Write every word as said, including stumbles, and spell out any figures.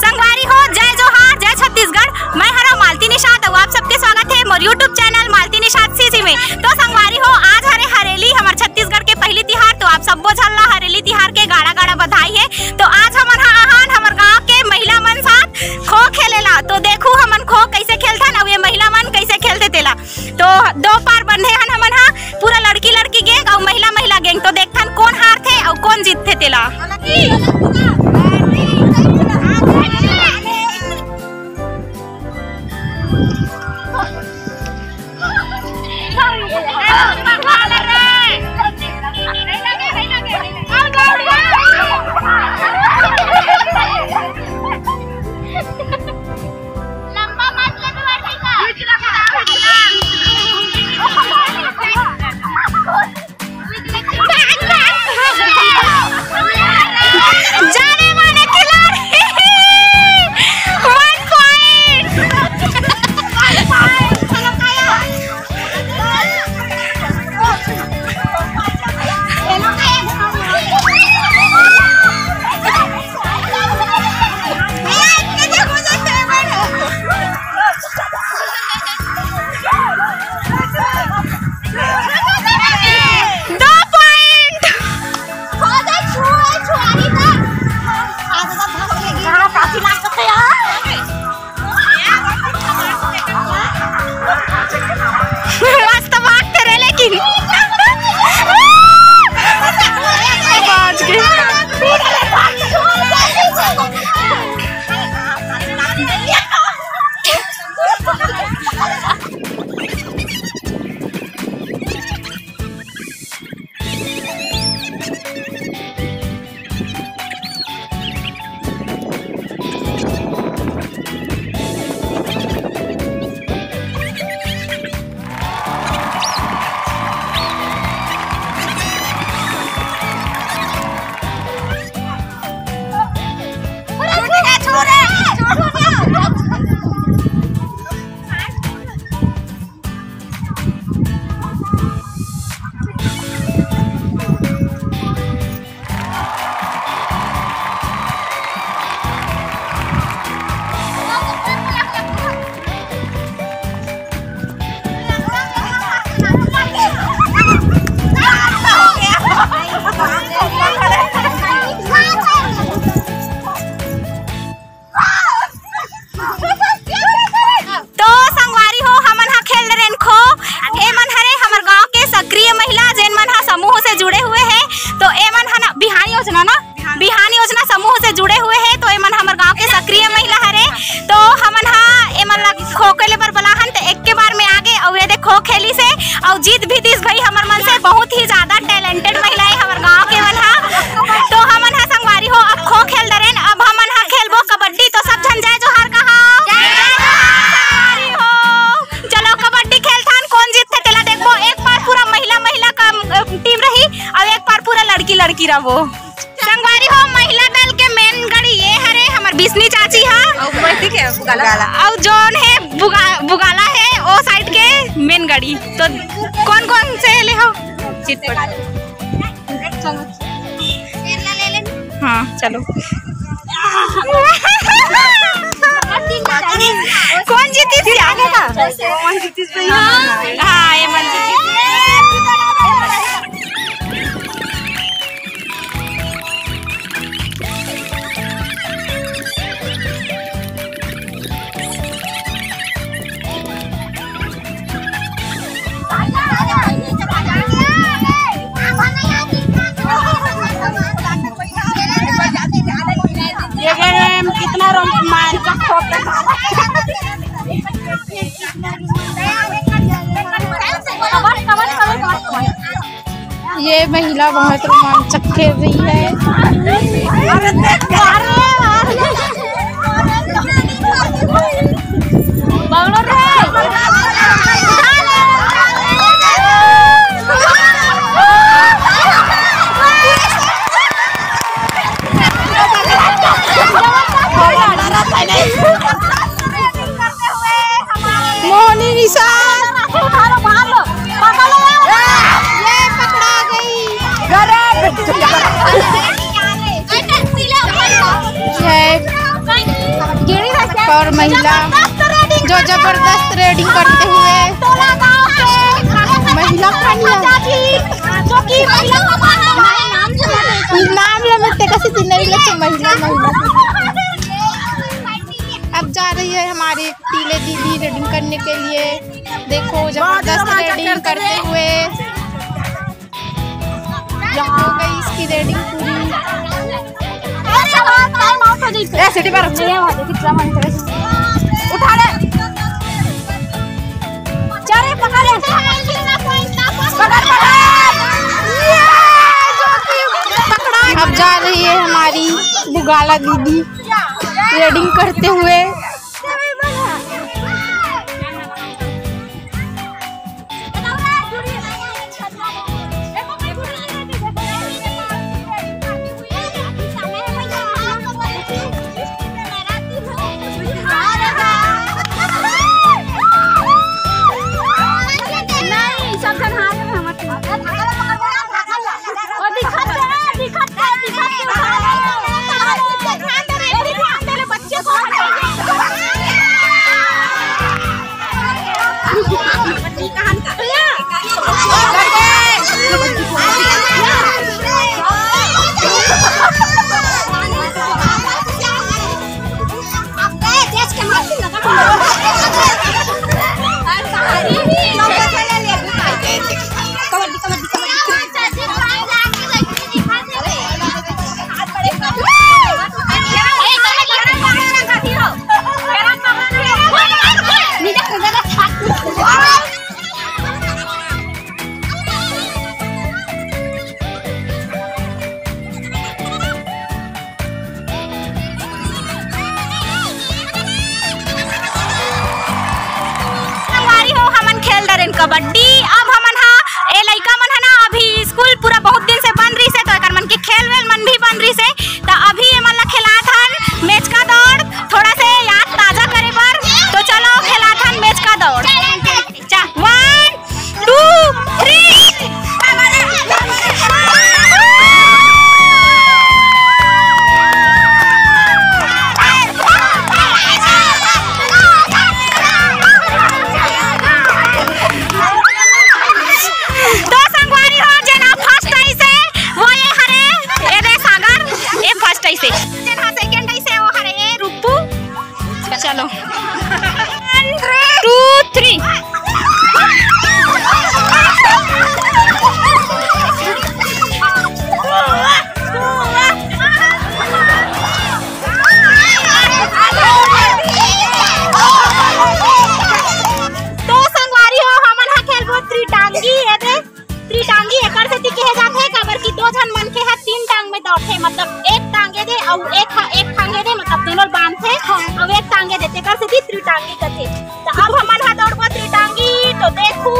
संगवारी हो, जय जोहार, जय छत्तीसगढ़। मैं हरा मालती निषाद अउ आप सबके स्वागत हे मोर YouTube channel Malti Nishad C G में। तो संगवारी हो, आज हरे हरेली, हमर छत्तीसगढ़ के पहली तिहार। तो आप सब्बो झन ला हरेली तिहार के गाड़ा गाड़ा बधाई हे। तो आज हमन हा आहान हमर गांव के महिला मन साथ खो खेले ला। तो देखू हमन खो कैसे खेलथन अउ ये महिला मन कैसे खेलथे तेला। तो दो पार बंधे हन हमन हा, पूरा लड़की लड़की गैंग अउ महिला महिला गैंग। तो देखथन कोन हारथे अउ कोन जीतथे तेला। जाने माने खिलाड़ी। One point। दो point। मस्त भागते रहे लेकिन। बाज गए। तो संगवारी हो, हमन ह खेल रेन खो। ए मन हरे हमर गांव के सक्रिय महिला, जेन मन ह समूह से जुड़े हुए हे। तो ए मन ह ना बिहान योजना ना, बिहान योजना समूह से जुड़े हुए हे। तो ए मन हमर गांव के सक्रिय महिला हरे। तो हमन ह ए मन ला खो खेले बर बलाहन, ते एक के बार में आगे अउ ये दे खो खेली से अउ जीत भी दिस भाई हमर मन से। बहुत ही ज्यादा talented महिला हे हमर गांव के मन ह। तो हमन ह संगवारी हो अब खो खेल डरेन, अब हमन ह खेलबो कबड्डी। तो सब झन जय जोहार कहा। जय जोहार। संगवारी हो, चलो कबड्डी खेलथन, कोन जीतथे तेला देखबो। एक पार पूरा महिला महिला का, अ, टीम रही अउ एक पार पूरा लड़की लड़की रहो। संगवारी हो, महिला दल के मेन गड़ी ये हरे हमर बिसनी चाची हा। अउ बुगाला। अउ जोन हे बुगा-, बुगाला हे ओ साइड के मेन गड़ी। तो कोन कोन से ले हो? चितपट। हाँ, चलो। कोन जीतिस आगे का? हाँ, ये मन जीतिस। ये game कितना रोमांचक होता है। ये महिला बहुत रोमांचक खेल रही है। अरे देख, अरे, अरे। मोहनी निषाद। ये पकड़ा गई। गरब। और महिला जो जबरदस्त रेडिंग करते हुए महिला खनिया, जो कि महिला नाम ले मिलते कैसे दिन नहीं लेते महिला महिला। अब जा रही है हमारी पीले दीदी रेडिंग करने के लिए। देखो जबरदस्त रेडिंग करते हुए। यहाँ हो गई इसकी रेडिंग पूरी। ए, सीटी पर। उठा ले। चल रे, पकड़ ले। पकड़, पकड़। ये, पकड़ा। अब जा रही है हमारी बुगाला दीदी रेडिंग करते हुए। संगवारी हो, हमन खेल डरेन कबड्डी। अब हमन हा, ए लइका मन हा ना, अभी स्कूल पूरा बहुत दिन से बंद रहिस हे, तो एकर मन के खेल वेल मन भी बंद रहिस हे, तो अभी एमन ला खेलात हन मेचका दौड़, थोड़ा से याद ताजा करे बर। तो चलो खेलात हन मेचका दौड़। चा-, one, two, three। तो संगवारी हो, जेन ह first आइस हे, वो ये हरे, ये दे सागर, ये first आइस हे। जेन ह second आइस हे, वो हरे ये रूपू। चलो। One, two, three। तो संगवारी हो, हमन ह खेलबो त्रिटांगी। ये दे त्रिटांगी एकर सेती कहे जाथे, काबर कि दो झन मनखे ह तीन टांग में दौड़थे, मतलब एक टांग ए दे अउ एक ह-, एक टांग ए दे, मतलब दोनों बांधथे अउ एक टांग ए दे, तेकर सेती त्रिटांगी कथे। त अब हमन ह दौड़बो त्रिटांगी, तो देखू